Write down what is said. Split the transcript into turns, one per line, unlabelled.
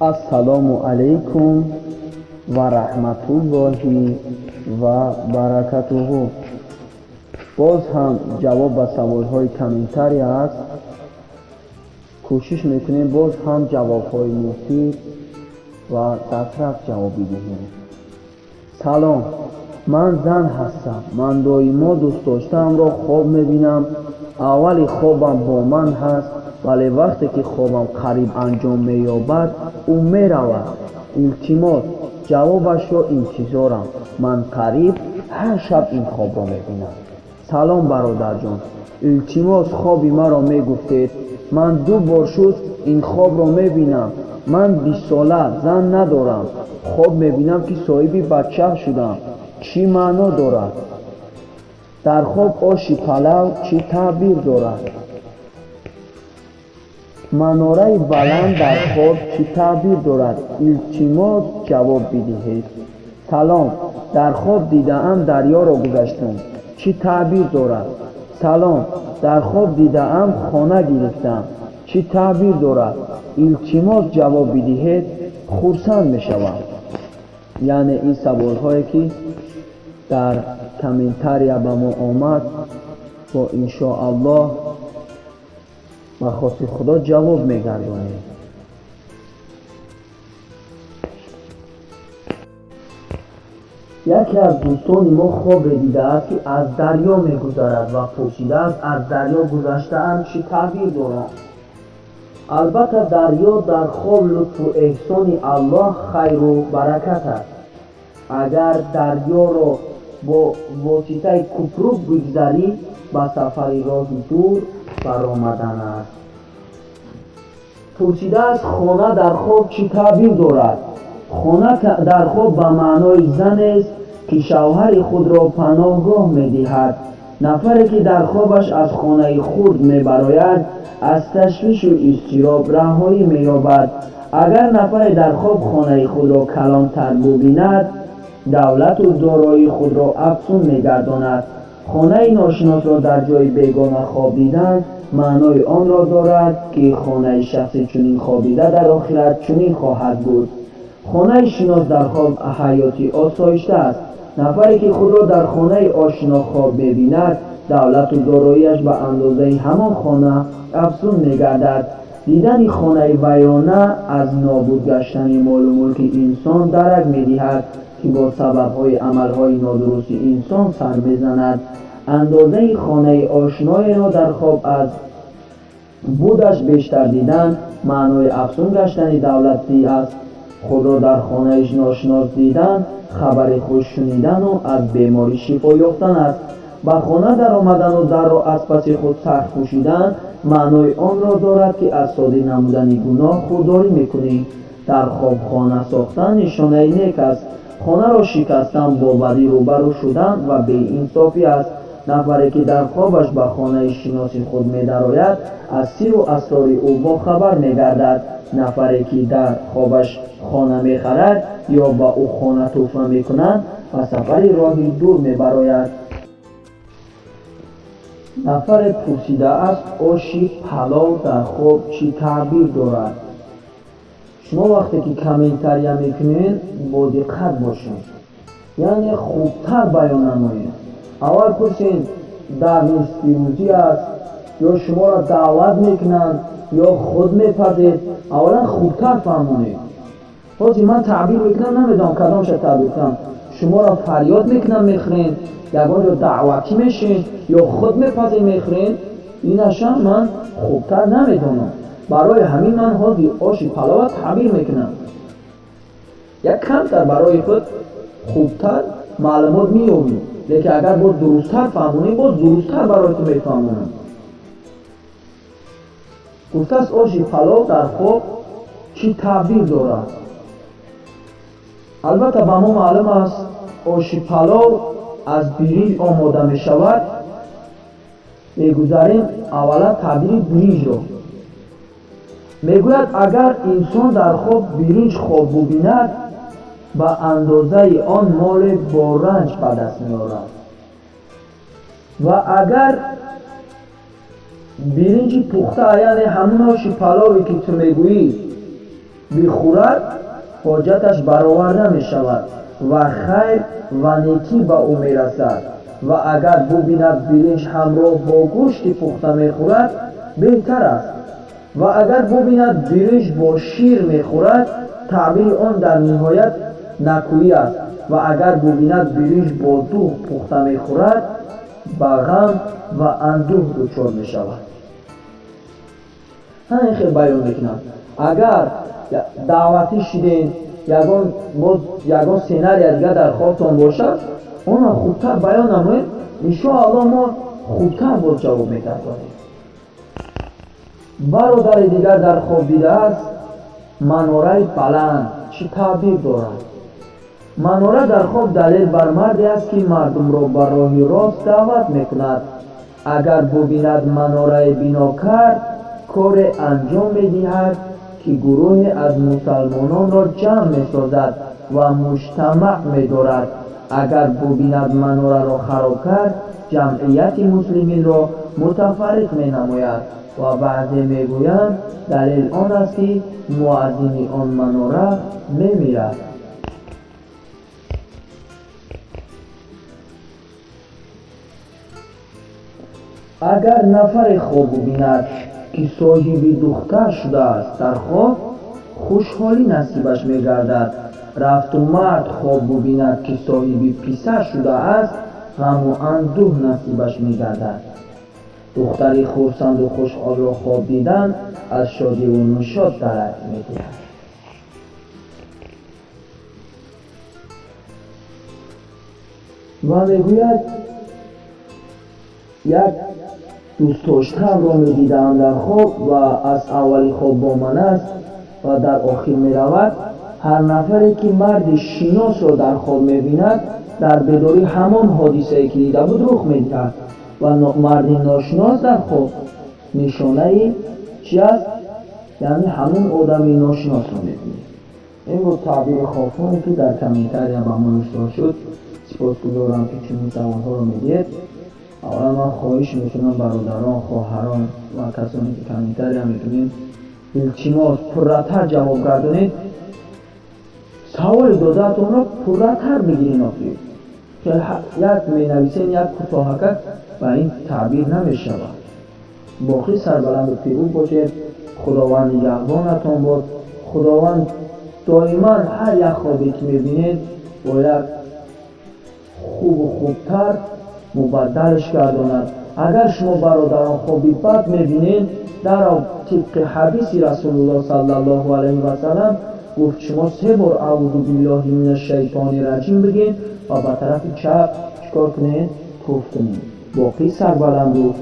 Ассалому алайкум ва раҳматуллоҳи ва баракатуҳу. Боз ҳам ҷавоб ба саволҳои комментария аст. Кӯшиш мекунем боз ҳам ҷавобҳои муфид ва дастрас ҷавоб бидиҳем. Салом, ман зан ҳастам. Ман доимо дӯстдоштаамро хоб мебинам. Аввали хобам бо ман ҳаст, вале вақте ки хобам қариб анҷом меёбад, ӯ меравад. Илтимос, ҷавобашро интизорам. Ман қариб ҳар шаб ин хобро мебинам. Салом, бародарҷон. Илтимос, хоби маро мегуфтед. Ман 2 бор шуд ин хобро мебинам. Ман 20 сола, зан надорам. Хоб мебинам ки соҳиби бача шудам. Чӣ маъно дорад? Дар хоб оши палав чӣ таъбир дорад? Манораи баланд дар хоб чӣ таъбир дорад? Илтимос, ҷавоб бидиҳед. Салом, дар хоб дидаам дарёро гузаштам. Чӣ таъбир дорад? Салом, дар хоб дидаам хона гирифтам. Чӣ таъбир дорад? Илтимос, ҷавоб бидиҳед, хурсанд мешавам. Яъне ин саволҳое ки дар комментария ба мо омад, бо иншоаллоҳ ба хости Худо ҷавоб мегардонем. Яке аз дӯстони мо хобе дидааст, ки аз дарё мегузарад ва пурсидааст, аз дарё гузаштаам чӣ таъбир дорад? Албатта, дарё дар хоб лутфу эҳсони Аллоҳ хайру баракат аст. Агар дарёро бо воситаи купрук бигзарӣ, ба сафари роҳи дур баромадан аст. Пурсидааст, хона дар хоб чӣ таъбир дорад? Хона дар хоб ба маънои занест, ки шавҳари худро паноҳгоҳ медиҳад. Нафаре ки дар хобаш аз хонаи хурд мебарояд, аз ташвишу изтироб раҳоӣ меёбад. Агар нафаре дар хоб хонаи худро калонтар бубинад, давлату дороии худро афзун мегардонад. Хонаи ношиносро дар ҷои бегона хоб дидан маънои онро дорад, ки хонаи шахси чунин хобида дар охират чунин хоҳад буд. Хонаи шинос дар хоб ҳаёти осоишта аст. Нафаре ки худро дар хонаи ошино хоб мебинад, давлату дороияш ба андозаи ҳамон хона афзун мегардад. Дидани хонаи вайрона аз нобуд гаштани молу мулки инсон дарак медиҳад, ки бо сабабҳои амалҳои нодурусти инсон сар мезанад. Андозаи хонаи ошиноеро дар хоб аз будаш бештар дидан маънои афзун гаштани давлатӣ аст. Худро дар хонаи ношинос дидан хабари хуш шунидану аз беморӣ шифо ёфтан аст. Ба хона даромадану дарро аз паси худ сахт пӯшидан маънои онро дорад, ки аз содир намудани гуноҳ худдорӣ мекунӣ. Дар хоб хона сохтан нишонаи нек аст. Хонаро шикастан бо бадӣ рӯбарӯ шудан ва беинсофӣ аст. Нафаре ки дар хобаш ба хонаи шиноси худ медарояд, аз сирру асрори ӯ бохабар мегардад. Нафаре ки дар хобаш хона мехарад ё ба ӯ хона тӯҳфа мекунанд, ба сафари роҳи дур мебарояд. Нафаре пурсидааст, оши палов дар хоб чӣ таъбир дорад? Шумо вақте ки комментария мекунед, бо диққат бошед, яъне хубтар баён намоед. Аввал пурсед, дар нисфирӯзӣ аст ё шуморо даъват мекунанд ё худ мепазед. Аввалан хубтар фаҳмонед. Ҳозир ман таъбир мекунам, намедонам кадомша таъбир кунам. Шуморо фарёд мекунам, мехӯред, ягон ҷо даъватӣ мешед ё худ мепазед, мехӯред. Инаша ман хубтар намедонам. Барои ҳамин ман ҳозир оши палова таъбир мекунам. Як камтар барои худ хубтар маълумот меёбем, лекин агар боз дурусттар фаҳмонем, боз дурусттар барои ту мефаҳмонам. Гуфтааст, оши палов дар хоб чӣ таъбир дорад? Албатта, ба мо маълум аст, оши палов аз биринҷ омода мешавад. Мегузарем аввала таъбири биринҷро. Мегӯяд, агар инсон дар хоб биринҷ хоб бубинад, ба андозаи он моле бо ранҷ ба даст меорад. Ва агар биринҷи пухта, яъне ҳамон оши палове ки ту мегӯӣ, бихӯрад, ҳоҷаташ бароварда мешавад ва хайр ва некӣ ба ӯ мерасад. Ва агар бубинад биринҷ ҳамроҳ бо гӯшти пухта мехӯрад, беҳтар аст. Ва агар бубинад биринҷ бо шир мехӯрад, таъбири он дар ниҳоят накӯӣ аст. Ва агар бубинад биринҷ бо дӯғ пухта мехӯрад, ба ғам ва андӯҳ дучор мешавад. Ҳамин хел баён мекунам. Агар даъватӣ шидем, ягон сценария дигар дар хобтон бошад, онро хубтар баён намоед, иншоаллоҳ мо хубтар боз ҷавоб мегардонем. Бародари дигар дар хоб дидааст манораи баланд. Чӣ таъбир дорад? Манора дар хоб далел бар марде аст, ки мардумро ба роҳи рост даъват мекунад. Агар бубинад манораи бино кард, коре анҷом медиҳад, ки гурӯҳе аз мусалмононро ҷамъ месозад ва муҷтамаъ медорад. Агар бубинад манораро хароб кард, ҷамъияти муслиминро мутафарриқ менамояд. Ва баъзе мегӯянд, далел он аст, ки муаззини он манора мемирад. Агар нафаре хоб бубинад, ки соҳиби духтар шудааст дар хоб, хушҳолӣ насибаш мегардад. Рафту мард хоб бубинад, ки соҳиби писар шудааст, ғаму андӯҳ насибаш мегардад. Духтари хурсанду хушҳолро хоб дидан аз шодиву нушод дарак медиҳад. Ва мегӯяд, як дӯстдоштаамро медидаам дар хоб ва аз аввали хоб бо ман аст ва дар охир меравад. Ҳар нафаре, ки марди шиносро дар хоб мебинад, дар бедорӣ ҳамон ҳодисае, ки дида буд, рух медиҳад. Ва марди ношинос дар хоб нишонаи чи аст? Яъне ҳамон одами ношиносро мебинед. Ин буд таъбири хобҳое, ки дар комментария ба мо ирсол шуд. Сипосгузорам, ки чунин саволҳоро медиҳед. Аввалан ман хоҳиш мекунам бародарон, хоҳарон ва касоне, ки комментария мекунед, илтимос пурратар ҷавоб гардонед. Саволи додаатонро пурратар бигиред. Охир як менависен, як кӯтоҳакак ба ин таъбир намешавад. Боқӣ сарбаланду пирӯз бошед. Худованд нигаҳбонатон бод. Худованд доиман ҳар як хобе, ки мебинед, бо як хубу хубтар мубаддалш гардонад. Агар шумо бародарон хоби бад мебинед, дарав тибқи ҳадиси Расулуллоҳ саллаллоҳу алайҳи васаллам гуфт, шумо се бор аъузу биллоҳи минаш шайтони раҷим бигед ва ба тарафи чап чикор кунед? Туф кунед. Боқӣ сарбаланду